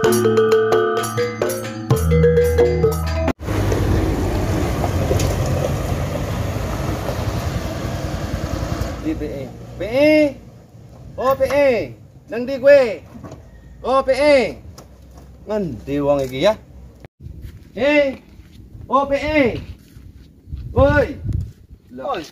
Di PE. PE. Oh PE. Nang di gue. Oh PE. Ngendi wong iki ya? Oh PE. Woi. Oi.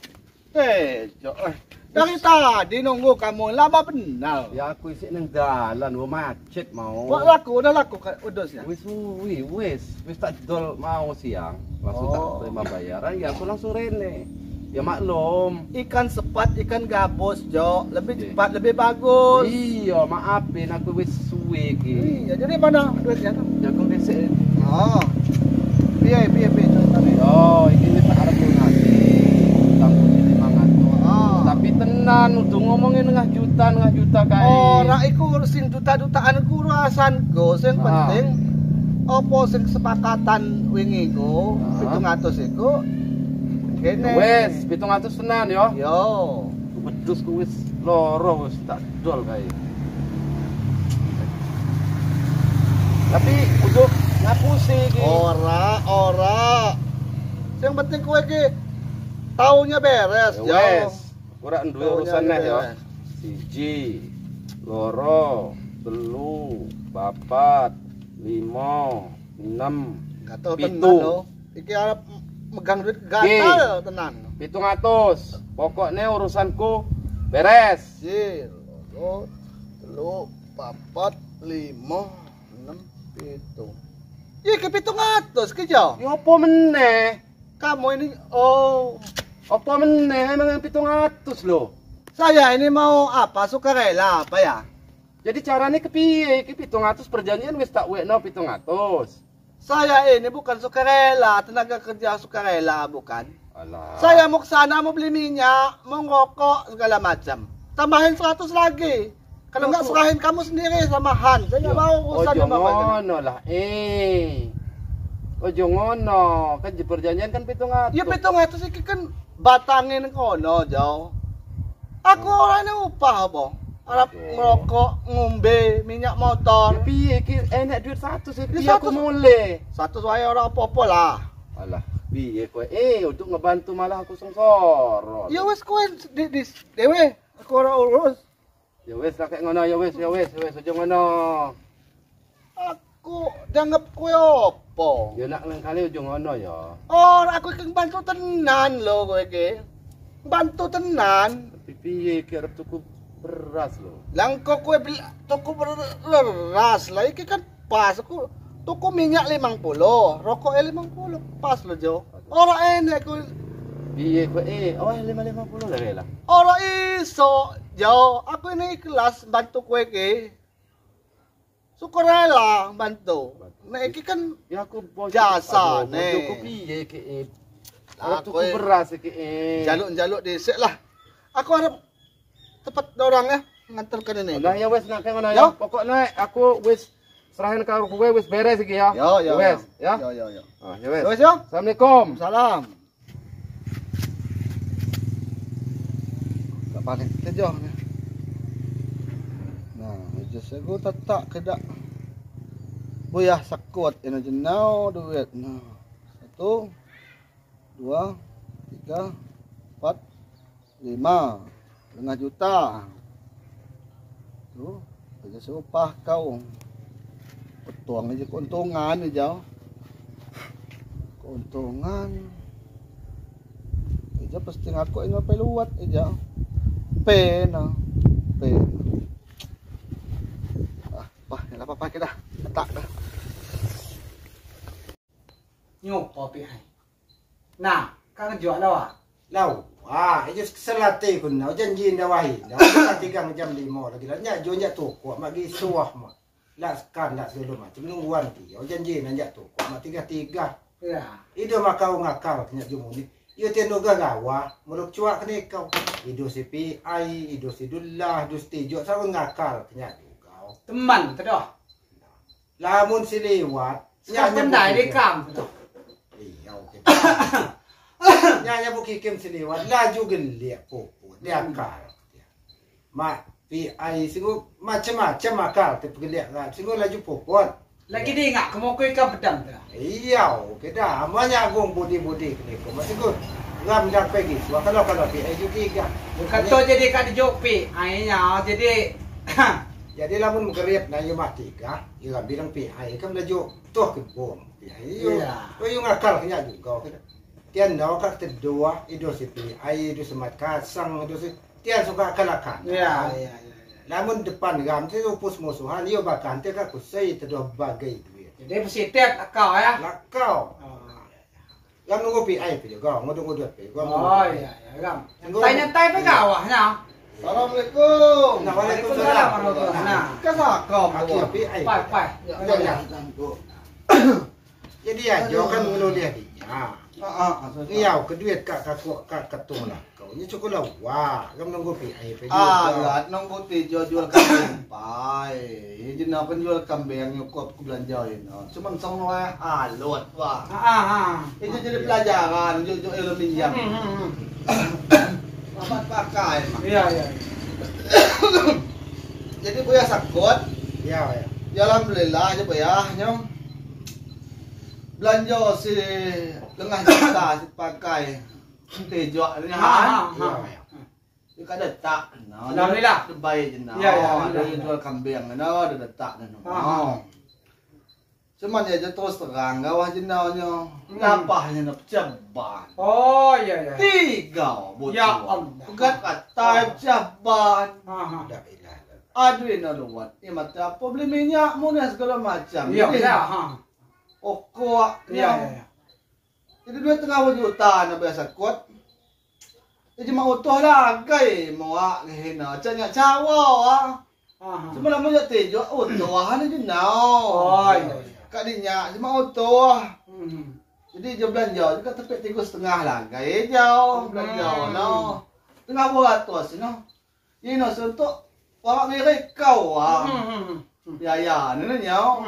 Dari tadi nunggu kamu lama benar. Ya aku isik nang dalan, wo macet mau. Wah laku, udah laku udusnya. Wis suwi, wis tak dol mau siang. Langsung tak terima bayaran, ya aku langsung rene. Ya maklum, ikan sepat, ikan gabus, Jo, lebih cepat, lebih bagus. Iya, maafin aku wis suwe iki. Iya, jadi mana duitnya? Jagung dhisik. Oh. Piye ceritane? Yo, iki wis tak arep lunasi. Utangku 500. Oh. Tapi tenan udah ngomongin 0,5 juta, 0,5 juta kae. Ora iku sing juta-jutaan ku urusanku, sing penting apa sing kesepakatan wingi iku 700 iku. Kene. Wes, 700 tenan yo. Yo. Wedhus ku wis loro wis tak dol kae. Tapi kudu ngapusi iki. Ora. Sing penting kowe iki taunya beres, yo. Wes. Ora duwe urusan neh yo. 1 2 3 4 5 6 7. Tenan lho. Iki arep megang duit gatal tenan. 700. Pokoknya urusanku beres. 1 2 3 4 5 6 7. Iki 700 ki jo. Ya apa meneh? Kamu ini oh apa meneh emang 700 lho. Saya ini mau apa sukarela apa ya? Jadi caranya kepiye? Iki 700 perjanjian wis tak wekno 700. Saya ini bukan sukarela, tenaga kerja sukarela bukan. Alah. Saya mau ke sana mau beli minyak, mau ngerokok segala macam. Tambahin 100 lagi. Kalau nggak serahin kamu sendiri sama Han. Saya nggak mau urusan sama bapak. Ojo ngono lah. Ojo ngono, kan perjanjian kan 700. Ya 700 iki kan batangin kono, Jo. Aku orangnya upah apa? Arab ngerokok, ngombe, minyak motor. Ya piye iki enek duit 100 iki aku mulai. 100 wae ora apa-apa lah. Alah, piye kowe? Untuk ngebantu malah aku sengsara. Ya wis kowe di dhewe, aku ora urus. Ya wis lah kek ngono, ya wis, aja ngono. Aku dianggap kowe apa? Ya nak nang kali aja ngono ya. Ora, aku iki bantu tenan lho kowe iki. Bantu tenan. Tapi piye iki arep tuku beras lho. Lah engko kowe beli tuku beras lah iki kan pas aku tuku minyak 50, rokoke 50 pas lho Jo. Ora enek ku. Piye kowe oh 550 lah lah. Ora iso, Jo. Aku ini ikhlas bantu kowe iki. Sukarela bantu. Nek iki kan ya aku jasa ne. Tuku piye iki? Aku tuku beras iki. Jaluk-jaluk dhisik lah. Aku arep cepet orang ya nganterkan ini. Nah ya wes nak ngono ya. Pokoknya aku wis serahin karo kowe wis beres iki ya. Yo wes ya. Yo. Ah ya wes. Wes yo. Assalamualaikum. Salam. Tak paling tejo. Nah, wis aku tetak kedak. Buyah sekuat ini jenau duit. Nah, 1 2 3 4 5. 0,5 juta. Tuh, aja seupah kau. Petuang aja keuntungan aja. Keuntungan. Aja pasti ngaku ini peluat aja. P nah. P. Ah, pah, enggak apa-apa kita. Letak dah. Nyopo pi ai. Nah, kang jual lawa. Lau. Ah, itu selate kun nau janji ndawahi. Nau tigang jam 5 lagi lah nyak jo nyak toko mak gi suah mak. Lah sekan lah segala macam nungguan ti. Au janji nak nyak toko mak tiga-tiga. Ya. Ido makau ngakal nyak jo muni. Yo teno gagawa, muruk cuak kene kau. Ido CPI, ido sidullah, ido stijo sa ngakal nyak kau. Teman tedoh. Lamun siliwat, nyak pandai di kam tedoh. Iya okey. Nyanya bu kikim seliwat laju geliak popo dia akal. Mak PI singgu macam-macam akal te geliak lah singgu laju popot. Lagi dia ingat kemoko ikan pedang tu. Iya, kita amanya agung budi-budi ni ko. Masih ko ram dak pergi. Wah kalau pi juga. Kata jadi kat dijopi. Ainya jadi jadi lamun mengeriap na yo mati ka, yo bilang pi ai kam laju tuh ke bom. Pi ai yo. Yo ngakal kenya juga. Tian dau ka tedua ido si pi ai ido semat kasang ido si tian suka kalakan. Iya iya. Namun depan gam tu pus musuhan yo bahkan te ka kusai tedua bagai duit. Jadi positif kau ya. Lakau. Gam nunggu pi ai pi juga, ngodo-ngodo pi. Oh iya iya gam. Nyantai-nyantai pe kawahnya. Assalamualaikum. Waalaikumsalam warahmatullahi wabarakatuh. Kasakam. Pi ai. Pai pai. Jadi ya, jo kan ngeluh dia. Iya, ke duit kak kakak kak ketung lah. Kau ni cukup lah. Wah, kamu nunggu pi ai pi. Ah, nunggu tijo jual kambing pai. Jadi nak jual kambing nyukop ku belanja ini. Cuman song noah alot wah. Itu jadi pelajaran, jual aluminium. Apa pakai? Iya iya. Jadi buya sakot. Iya iya. Ya alhamdulillah aja buya nyong. Belanja si lengah juta si pakai tejo ni ha. Dia kan ada tak. Alhamdulillah. Baik je nah. Ya ya. Ada jual kambing nah, ada tak nah. Cuma dia terus terang gawah je nah nyo. Napahnya nak ceban. Oh ya ya. Tiga bocor. Ya Allah. Pegat katai ceban. Dah ilah. Aduh ina luat. Ini mata problemnya mun segala macam. Ya ya ha. Okok ya ya. Jadi 2.5 juta nak biasa kuat. Jadi mau utuh lah gai muak hina. Canya cawa ah. Cuma lama je tejo utuh ni je nau. Oh iya. Kat dinya cuma utuh. Jadi je belanja juga tepi 3.5 lah gai jauh belanja no. 3.5 no. Ini no untuk orang mereka kau ah. Biaya ni nyau.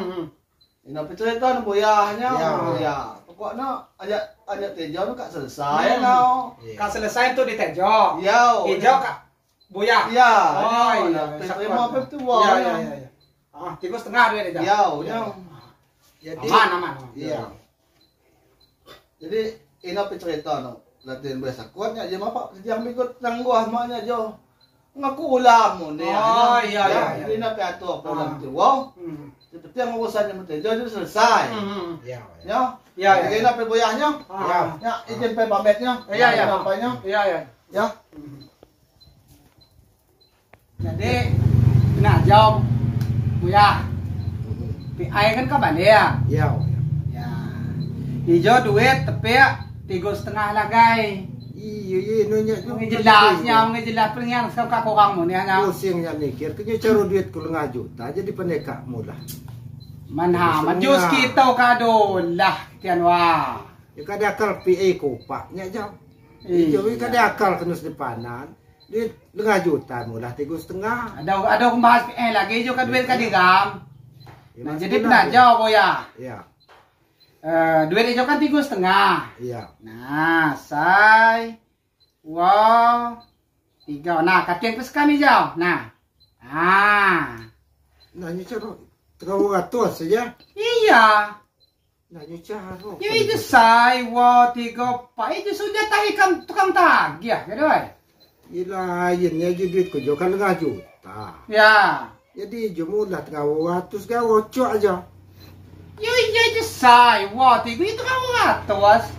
Ina cerita nu boyahnya, ya. Pokoknya ajak tejo nu kak selesai nau. Kak selesai tu di tejo. Ya. Tejo kak boyah. Ya. Oh iya. Terima apa tu wah. Ya ya ya. Ah, 3.5 duit tejo. Ya, ya. Jadi aman aman. Iya. Jadi ina cerita nu latihan biasa kuatnya je apa sejak ikut tangguh maknya jo. Ngaku ulam ni. Oh iya iya. Ina pe atur ulam tu. Wow. Seperti yang urusannya tejo itu selesai. Ya. Ya. Ya. Jadi nak pergi boyahnya. Ya. Ya, izin pergi pamitnya. Ya ya. Apanya? Ya ya. Ya. Jadi nak jawab boyah. PI kan kapan dia? Ya. Ya. Hijau duit tepi 3.5 lah gai. Iya iya nanya ngejelasnya ngejelas pengen kau kurang mu ni hanya. Pusingnya mikir kena cari duit ku lengah juta jadi pendekak mulah. Manha majus kita kado lah tian wah. Ya kada akal PA kopaknya jauh. Iya kada akal kena sedepanan. Duit lengah juta mulah 3.5. Ada bahas PA lagi juga duit kadigam. Nah, jadi pernah jauh boya. Iya. Duit itu kan 3.5. Iya. Nah, say, wow, 3. Nah, katian peskan hijau. Nah, ah. Nah, ini cara 300 saja. Iya. Nah, ini cara. Ya itu say, wow, 3 pak itu sudah tahi tukang tagih, ya doi. Gila, ini aja duit ku kan 5 juta. Ya. Jadi jumlah 300 kan rocok aja. Ya iya itu say, wah tiga itu kamu ngatos.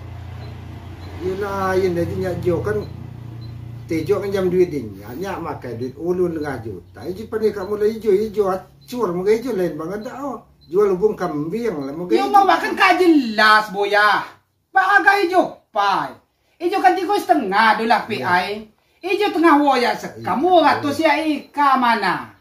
Yelah, yen dah nyak jo kan tejo kan jam duit ni, nyak makan duit ulun 5 juta. Iji pandai kamu lah hijau hijau acur muka hijau lain banget dah. Oh. Jual hubung kambing lah muka. Yo mau makan kak jelas boya. Pak agak hijau pai. Hijau kan 3.5 dolar PI. Hijau tengah woya sekamu ratus ya ika mana.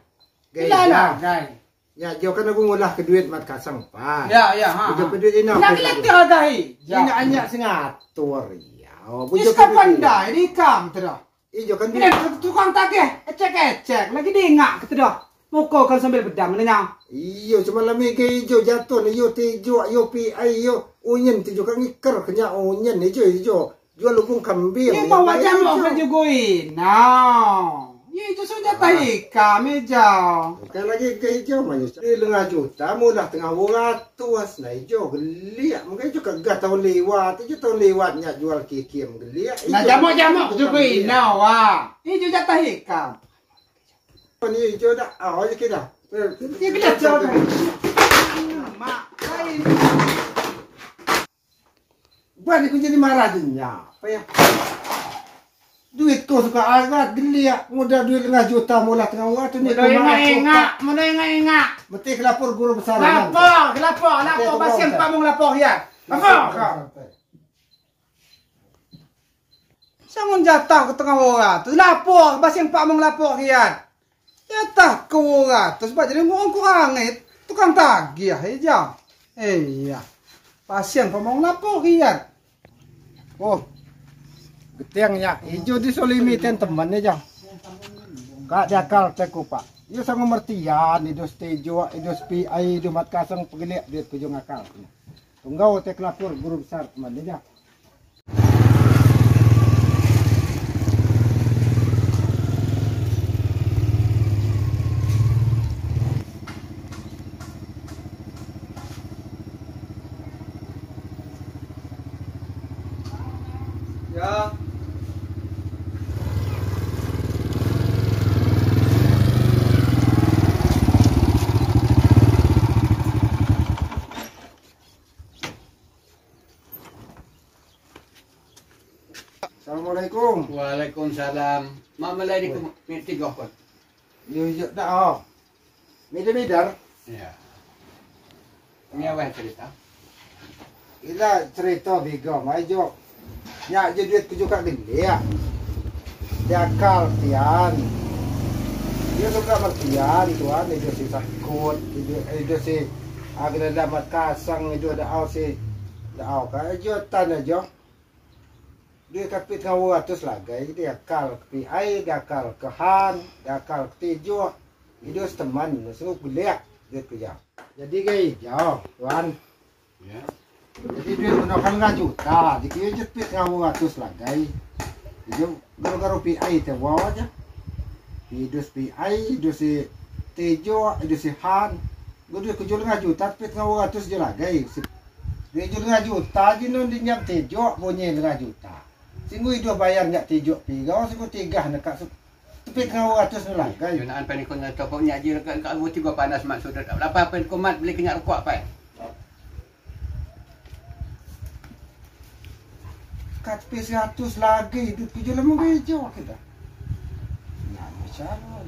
Lah lah, gai. Ya, jauh kan aku ngulah ke duit mat kasang pak. Ya, ya, ha. Bujuk ke duit ini. Nak letih agai. Ini anyak sing atur ya. Bujuk ke pandai di kam terah. Ijo kan duit. Ini tukang tagih, ecek-ecek lagi dingak ke terah. Moko kan sambil pedang ni nyang. Iyo, cuma lami ke ijo jatuh ni yo tejo yo pi ai yo unyen tejo kan ngiker kenya unyen ijo ijo. Jual lubung kambing. Ini bawa jam mau kerja goi. Nah. Ijo sudah tahi kami jauh. Bukan lagi ke hijau mana. Di lengah juta mulah tengah 200 nah hijau geliak. Mungkin hijau kegah tahun lewat. Hijau tahun lewatnya jual kikim geliak. Nah jamak-jamak juga inau wah. Hijau jatah hikam. Ni hijau dah. Ah, je kita. Dia geliak jauh. Mak lain. Buat aku jadi marah dunia. Apa ya? Duit kau suka agak geliak muda duit lengah juta mula tengah waktu ni. Mula ingat. Mesti kelapor guru besar. Lapor, pasien pamung lapor ya. Lapor. Sangun jatah ke tengah orang tu lapor pasien pamung lapor ya. Jatah ke orang tu sebab jadi orang kurang tukang tagih ya. Iya. Pasien pamung lapor ya. Oh. Getiangnya hijau di solimi ten teman ni jang. Kak jakal teku pak. Iyo sang mertian itu stejo itu PI itu mat kasang pegeliak duit kujung akal. Tunggau tek lapor guru besar teman ni jang. Ya. Assalamualaikum. Waalaikumsalam. Mak melai ni tiga pun. Yo yo dak oh. Midar. Ya. Ni awak cerita. Ila cerita bigo mai jo. Nyak je duit tujuh kat gede ya. Diakal tian. Dia suka mertian tuan dia si sakut, dia si agak dapat kasang itu ada au si. Dak au ka jo tan aja. Dia kapit dengan 200 lagi, dia akal ke PI, dia akal ke Han, dia akal ke Tejo. Itu teman, semua kuliah dia kerja. Jadi gaya jauh, tuan. Ya. Jadi duit gunakan 5 juta, dikira je pit dengan 200 lagi. Dia garu-garu PI tewa aja. Itu PI, itu si Tejo, itu si Han. Gua duit kerja 5 juta, pit dengan 200 je lagi. Duit 5 juta je non dinyap Tejo bunyi 5 juta. Singgu itu bayar nyak tijuk pigau, singgu tiga nak tepi tengah 200 ni lah. Kan? Junaan pan ikut nak topok nyak je kat kat tiga panas maksud dah. Apa pan komat beli kenyak rokok apa? Kat tepi 100 lagi duit kerja lama hijau kita. Nah, macam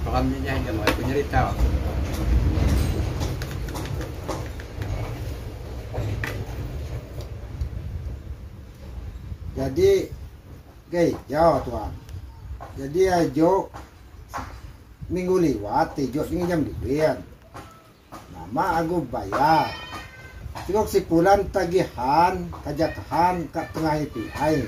Faham ni je mau aku nyerita. Jadi, gay, jauh tuan. Jadi ajo minggu lewat, tijuk dengan jam duit. Nama aku bayar. Tengok si pulan tagihan, kajakahan kat tengah PI.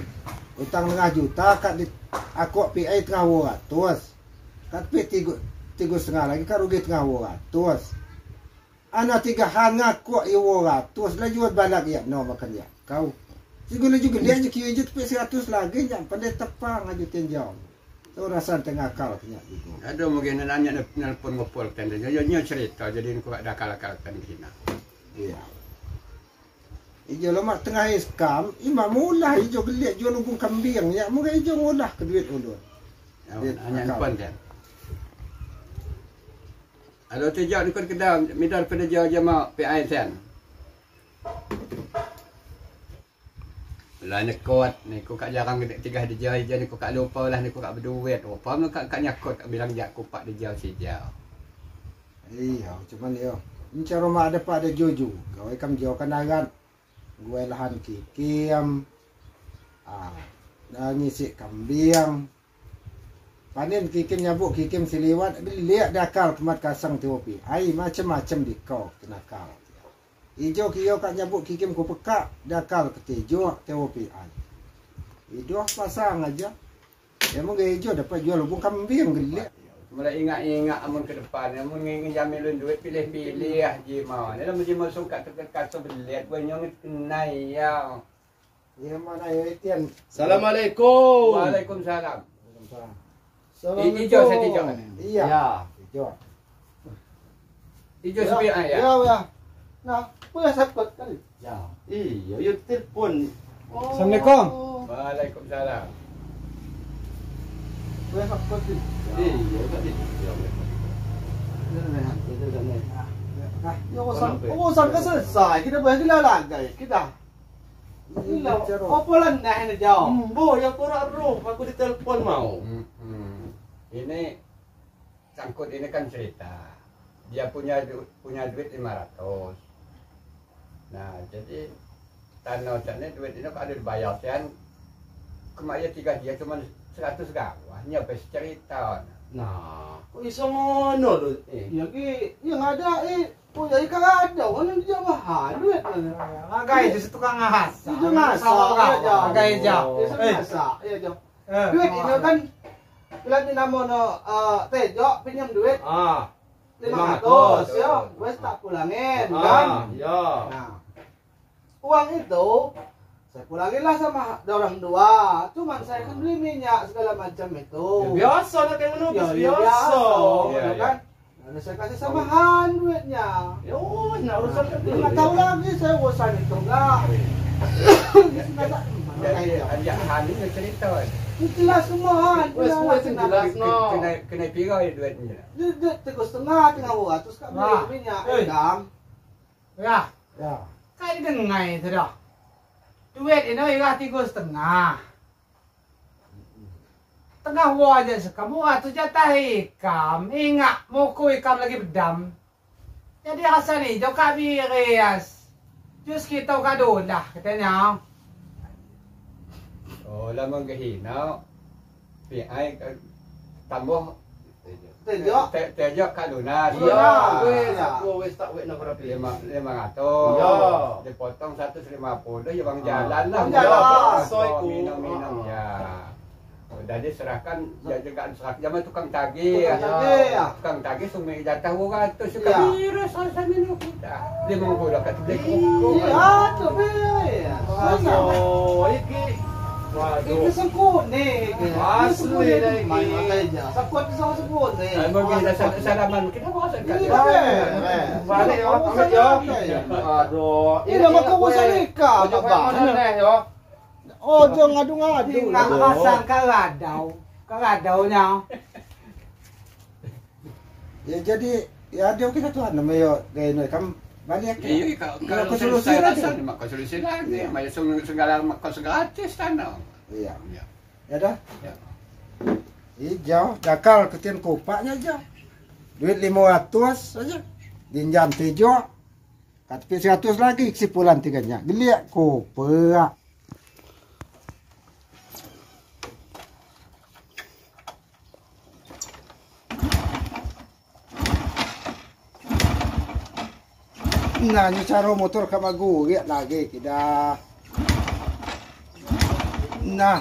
Utang 5 juta kat di, aku PI tengah 200. Kat P 3,5 lagi kat rugi tengah 200. Anak tiga han ngaku 200 lah jual balak ya no makan ya kau. Sigula juga dia je kira je tepi 100 lagi yang pandai tepang aja tinjau. Tu rasa tengah akal kenyak juga. Ada mungkin nanya nelpon ngopol kan dia. Yo cerita jadi ku ada akal-akal kan kena. Iya. Ijo lemak tengah iskam, imam mulah ijo geliak jual lubung kambing ya, mungkin ijo ngulah ke duit ulun. Hanya nelpon kan. Ada tejak ni kon kedai midal pada jauh jama PI sen. Lah nekot ni ku kat jarang tiga di jauh je ni ku kat lupa lah ni ku kat berduit. Rupa mu kat kat nyakot kat bilang jak ku pak di jauh si jauh. Iya, cuman yo. Ini rumah ada pak ada jojo. Kau ikam jauh kan agan. Gue lahan kikiam. Ah, dah ngisi kambing. Panen kikim nyabuk kikim siliwat lihat dakal kemat kasang TOP. Ai macam-macam di kau kenakal. Ijo kiyo kat nyabuk kikim ku pekak dakal ketejo TOP ai. Ijo pasang aja. Emang ijo dapat jual lubung kambing gelik. Mulai ingat-ingat amun ke depan, amun nginjamin lun duit pilih-pilih ah jima. Dalam jima suka tekan kasar beliat gua nyong kenai ya. Ya mana ya tian. Assalamualaikum. Waalaikumsalam. Waalaikumsalam. Hijau saya hijau. Iya. Hijau. Hijau sepi ya. Ya, ya. Nah, punya sakit kali. Ya. Iya, you telepon. Assalamualaikum. Waalaikumsalam. Punya sakit. Iya, tadi. Ya, urusan kan selesai. Kita boleh gila lagi. Kita. Gila. Apa lah nah ini jauh. Bo, yang kurang roh. Aku ditelepon mau. Ini sangkut ini kan cerita. Dia punya duit 500. Nah, jadi tanah sana duit ini ada dibayar kan. Kemarin tiga dia cuma 100 gawahnya bes cerita. Nah, kok iso ngono lho? Ya ki, yang ada oh ya kan ada, orang dia mahal duit. Ngagai itu tukang ngahas. Itu ngasa. Ngagai jauh. Itu ngasa. Iya jauh. Duit ini kan bila ni nama no Tejo pinjam duit. Ah. 500 ya, wes tak pulangin kan? Ya. Nah, uang itu saya pulangin lah sama orang dua. Cuman saya kan beli minyak segala macam itu. Ya, biasa lah kayak menubis ya, biasa. Ya, Ya, kan? Lalu saya kasih sama Han duitnya. Ya, nah urusan kan Nggak tahu lagi saya urusan itu enggak. Jadi Han ini cerita. Jelas semua Han. Wes jelas no. Kena pira ya duitnya. Duit 3,5 300 kat beli minyak kan. Ya. Ya. Kayak dengai itu dah. Duit ini ialah 3,5. Tengah wajah sekamu atau jatah ikam. Ingat muku ikam lagi bedam. Jadi rasa ni jauh kat birias. Jus kita kado dah katanya. Oh, lama kehina. PI tambah Tejo. Tejo kat lunas. Ya, wes aku wes tak wek nak berapa? 500. Ya. Dipotong 150 ya bang jalan lah. Jalan. Minum-minum ya. Udah diserahkan ya juga serah zaman tukang tagih. Ya. Tukang tagih sungai jatah 200 suka virus selesai minum kita. 50 kat beli kerupuk. Ya, tu be. Oh, iki. Waduh. Iki sengkune. Asli dah iki. Main makai je. Sangkut sama sengkune. Mungkin dah salaman kita bawa kat. Balik yo, ambil yo. Aduh, ini nama kau urusan nikah, Bang. Oh, jangan ngadu-ngadu. Ingat pasang karadau. Karadaunya. Ya jadi ya dia kita tuan nama yo gaya noi kam balik. Iya, kalau solusi lagi, maka solusi lagi. Maya segala maka gratis tanah. Iya. Ya dah. Ya. Hijau, dakal ketian kopaknya aja. Duit 500 aja. Dinjam tejo. Katpi 100 lagi kesimpulan tiganya. Geliak kopak. Nah, ni cara motor kamagu riak lagi kita. Nah.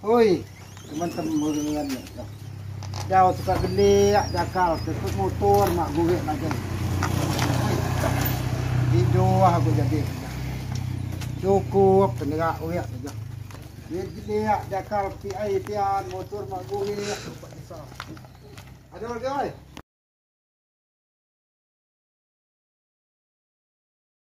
Oi, teman-teman dengan ni. Dah tukar geliak dakal tetap motor mak gurek lagi. Hidup aku jadi. Cukup penerak riak saja. Dia geliak dakal PI pian motor mak gurek. Ada warga oi.